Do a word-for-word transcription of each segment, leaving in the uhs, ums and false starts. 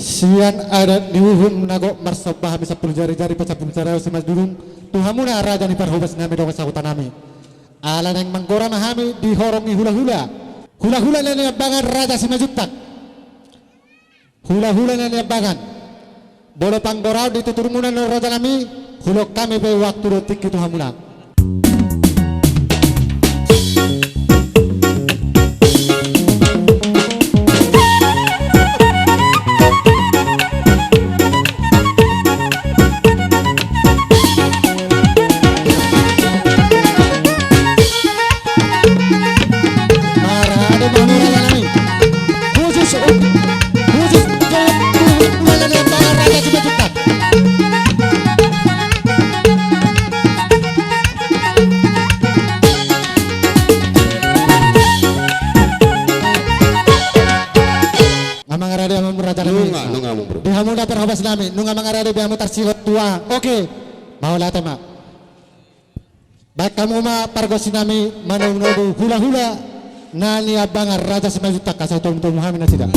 Sian adat ni uhum na gok marsomba hami sampulu jari-jari pasampulu jari au Simanjuntak tu hamuna raja ni parhobas nami dohot sahuta nami. Ala naeng manggora ma hami di horong ni hula-hula. Hula-hula na niambangan Raja Simanjuntak. Hula-hula na niambangan. Molo panggoraon di tuturmuna na raja nami, hulahon hami pe waktu dohot tingki tu hamuna. Parade ma hami raja nami. Khusus, khusus, Amang rade, amang raja nami. Nunga, nunga, amang bro. Di hamu na parhobas nami, nunga amang rade, di hamu tarsihot tua. Oke. Mauliate ma. Baen hamu ma pargonsi nami manomu-nomu hula-hula na niambangan Raja Simanjuntak, asa hutomu-tomu hami nasida.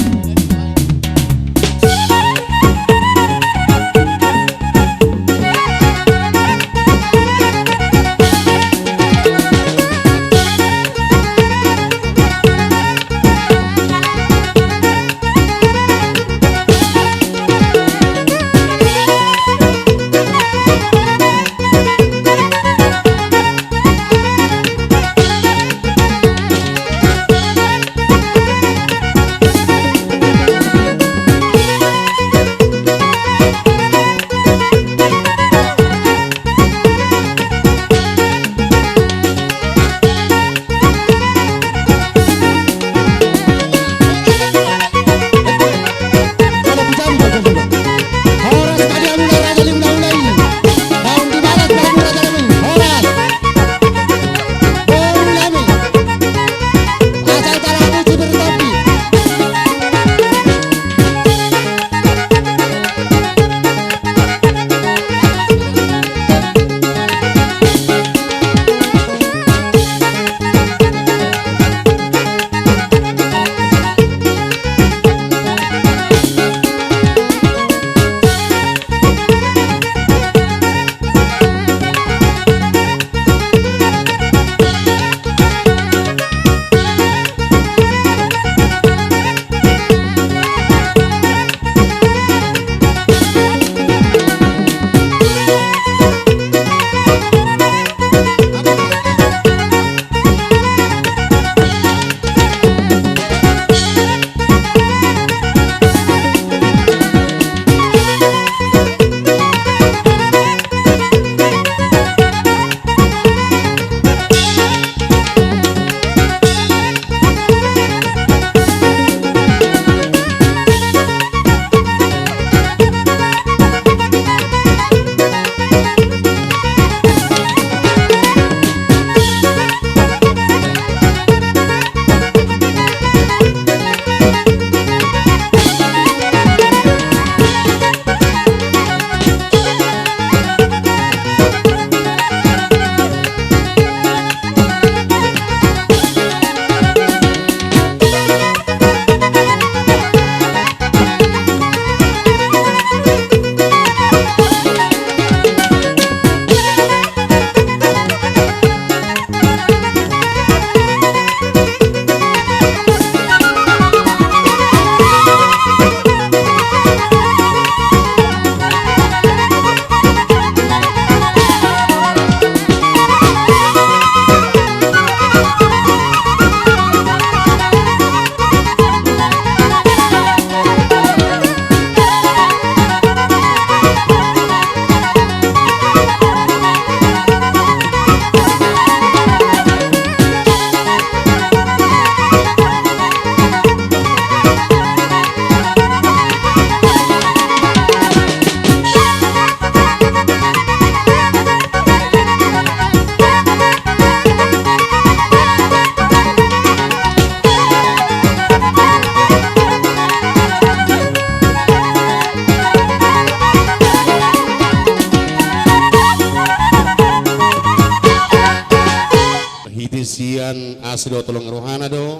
Hite sian asi dohot holong ni rohana do,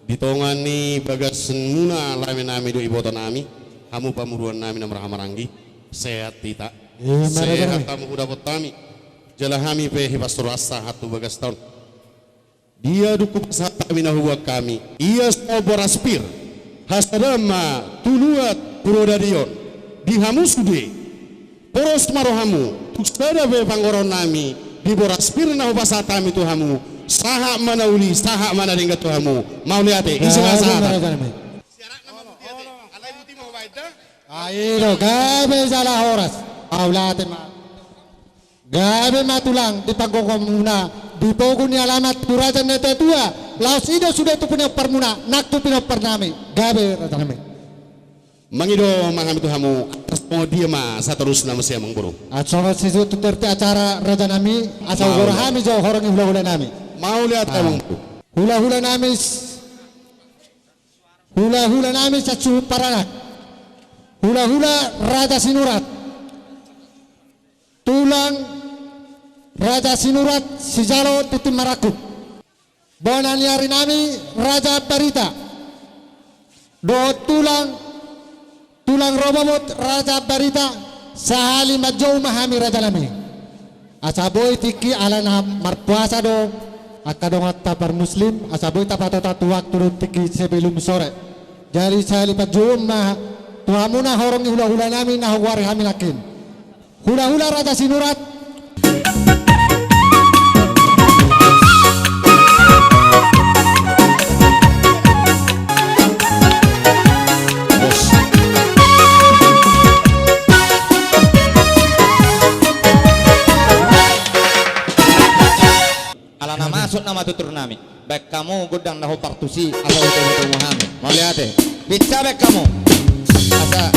di tonga ni bagasmuna lame nami dohot iboto nami, Hamu pamoruon nami na marhahamaranggi, sehat hita. Ima, raja nami. Sehat hamu hudapot hami. Jala hami pe hipas rohanta sahat tu bagasta on. Dia dung hupasahat hami na huboan hami, ia so boras pir, hasada ma tu luat tu roda ni on. Di hamu sude, poros ma rohamu, tung sada pe panggorahon nami di boras pir na hupasahat hami tu hamu, sahat ma na uli, sahat ma na denggan tu hamu. Mauliate, ise ma sahat. Raja nami. Ai do, gabe jala horas. Mauliate ma. Gabe ma tulang di panggonggonmuna, di pogu ni alaman tu raja ni natuatua, laos i do sude tu pinomparmuna, nang tu pinompar nami, gabe raja nami. Mangido ma hami tu hamu, asa songon dia ma saterusna muse amangboru. Asa songon i tu tertib acara raja nami, asa hugoar hami jo horong ni hulahula nami. Mauliate amangboru. Hulahula nami s-, hulahula nami sasuhut paranak. Hulahula Raja Sinurat. Tulang Raja Sinurat sijalo tintin marangkup. Bona ni ari nami Raja Ambarita. Dohot tulang, tulang rorobot Raja Ambarita, sahali manjou ma hami raja nami. Asa boi tingki alana marpuasa do angka donganta parmuslim, asa boi tapatota tu waktu dohot tingki sebelum sore. Jadi sahali panjouon ma tu hamuna horong ni hulahula nami na hugoari hami nangkin. Hulahula Raja Sinurat. Alana masuk nama tutur nami. Baen hamu gondang na hombar tusi, asa hutomutomu hami. Mauliate. Binca baen hamu. Asa.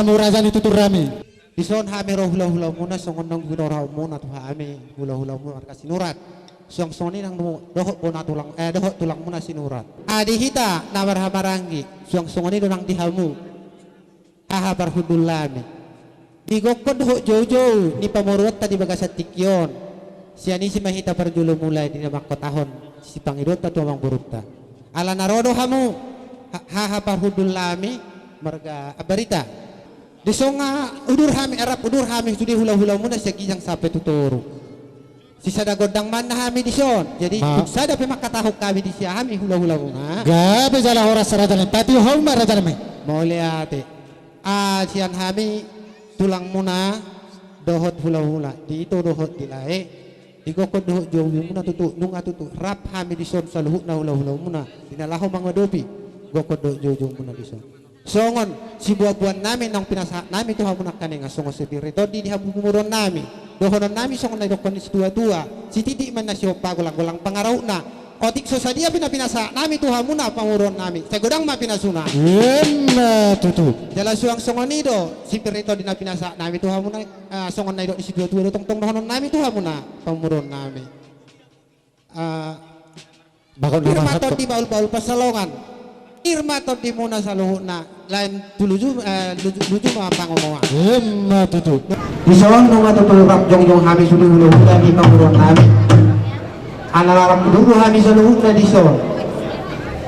Mura jani tutur hami. Dison hami ro hulahulamuna songon naung binoraonmuna tu hami hulahulamuna marga Sinurat. Suang songon i nang dohot bona tulang, eh, dohot tulangmuna Sinurat. Adi hita na marhahamaranggi, suang songon i do nang di hamu. Haha parhundul nami. Di gokhon dohot joujou ni pamoruonta di bagasan tingki on. Sian isi ma hita parjolo mulai di na mangkotahon sipangidoonta tu amangborunta. Ala na ro do hamu, ha-, haha parhundul nami, marga Ambarita. Di songon udur hami, arap udur hami sude hulahulamuna sian ginjang sampe tu toru. Sisada gondang ma nian hami dison. Jadi, ma- tung sada pe mangkatahon hami di sia hami hulahulamuna. Gabe jala horas raja nami, patihon ma raja nami. Mauliate. Ah, sian hami tulangmuna dohot hulahula, di ito dohot di lae. Di gokhon dohot joujoumuna tutu, nunga tutu rap hami dison saluhutna hulahulamuna di na laho mangadopi gokhon dohot joujoumuna dison. Songon sibuatbuat nami naung pinasahat nami tu hamu nangkaningan, songon sipir ni tondi di hamu pamoruon nami. Dohonon nami songon na nidokhon ni situatua: Sititi ma na sihompa, golanggolang pangarahutna. Otik so sadia pe na pinasahat nami tu hamuna pamoruon nami, sai godang ma pinasuna. Emma tutu. Jala suang songon i do sipir ni tondi na pinasahat nami tu hamuna, ah, songon na nidok ni situatua do tongtong dohonon nami tu hamuna pamoruon nami. Ah, Bakon pir ma nama tondi satu. Bahulbahul pansalongan. Pir ma tondimuna saluhutna, lain tu luju, eh, luju, luju ma pangomoan. Emma tutu. Dison nunga tutu rap jongjong hami sude hulahula di pamoruon nami. Ala rap dulu hami saluhutna dison.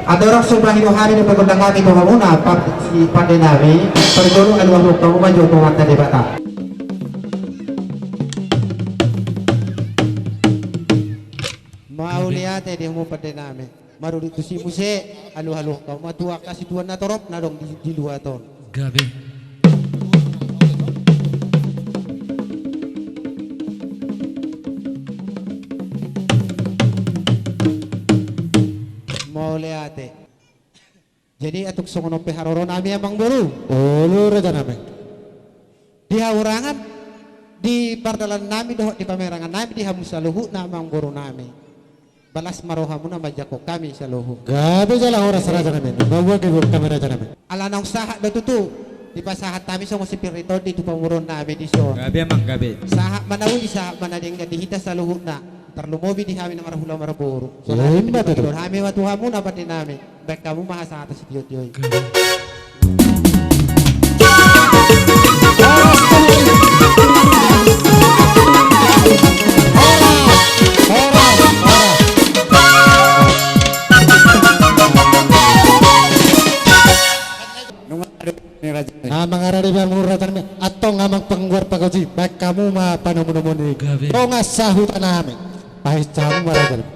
Andorang so pahido hami dope gondang hami tu hamuna, pa-, si pande nami, parjolo alualuhon hamu ma jo tu Amanta Debata. Mauliate di hamu pande nami. Marudi tusi muse, alualuhon hamu ma tu angka situan na torop na adong di, di luat on. Gabe. Mauliate. Jadi, atik songon on pe haroro nami, amangboru. Olo, raja nami. Di hahurangan, di pardalan nami dohot di pamerangan nami di hamu saluhutna, amangboru nami. Balas ma rohamuna manjangkon hami saluhut. Gabe jala horas, raja nami. Nunga boi hami, raja nami. Ala naung sahat do tutu dipasahat hami songon sipir ni tondi tu pamoruon nami dison. Gabe, amang, gabe. Sahat ma na uli, sahat ma na denggan di hita saluhutna. Tarlumobi di hami na marhula marboru. Songon i ma tutu. Hami ma tu hamuna pande nami. Baen hamu ma hasahatan sitiotio i. Nunga adong ni raja. Ah, mangarade ma mura raja nami. Antong amang pangguar pagoji, baen hamu ma panomunomuon i. Gabe. Tonga sahuta nami. Pahinsa hamu ma raja nami.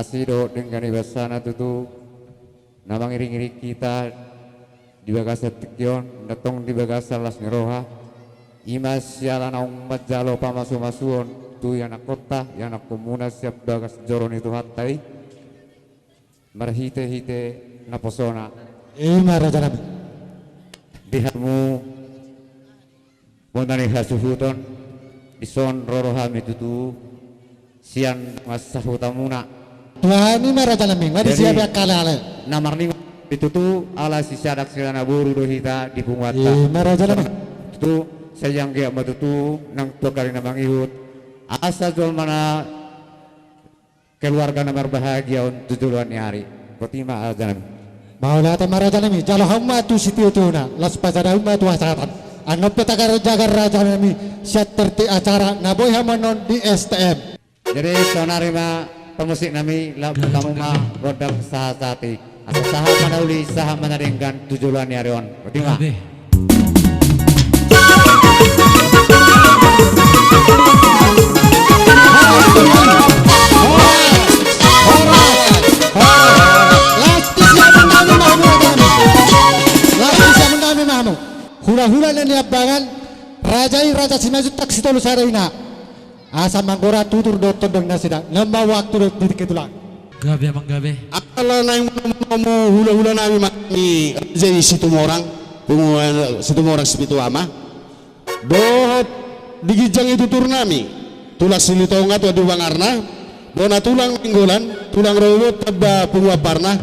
Asi dohot denggan ni basana tutu na mangiring-iring hita di bagasan tingki on, na tong di bagasan las ni roha. I ma siala naung manjalo pamasu-masuon tu ianakkonta, ianakkonmuna sian bagas joro ni Tuhanta i, marhite-hite naposona. I ma rajanami. Di hamu bona ni hasuhuton, dison ro do hami tutu sian dongan sahutamuna. Tuhan, i ma rajanami, nga di siabe angka ale-ale. Na marningot i tutu ala sisadak sila na boru do hita di punguanta. I ma rajanami. Tutu sai anggiat ma tutu nang tu angka ari na mangihut asa jolma na keluarga na marbahagia on tu joloan ni ari. Boti ma rajanami. Mauliate ma rajanami, jalo hamu ma tu sitio-tiona, laos pajada hamu ma tu hasahatan. Annon pe tagar jagar rajanami sian tertib acara na boi hamu annon di S T M. Jadi saonari ma pamusiknami, laho hamu ma gondang sahat-sahat i. Asa sahat ma na uli, sahat ma na denggan tu joloan ni ari on. Boti ma. Gabe. Horas, horas, horas. Las di siamun nami ma hamu, rajanami. Las di siamun nami ma hamu. Hula-hula na niambangan, raja i Raja Simanjuntak Sitolu Sada Ina. Asa manggora tutur dohot tondong nasida, na ma waktu dohot di tingki, Tulang. Gabe, amang, gabe. Ala naeng manomu hula-hula nami ma ni raja i Situmorang, pungu, eh, Situmorang Sipitu Ama. Dohot di ginjang ni tutur nami, Tulang Silitonga tu adopanarna, bona Tulang Nainggolan, Tulang Rorobot tamba pungu amparna.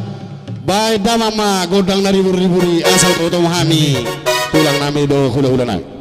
Baen damang ma gondang na ribur-ribur i asa hutoto hami, Tulang nami dohot hula-hula nami.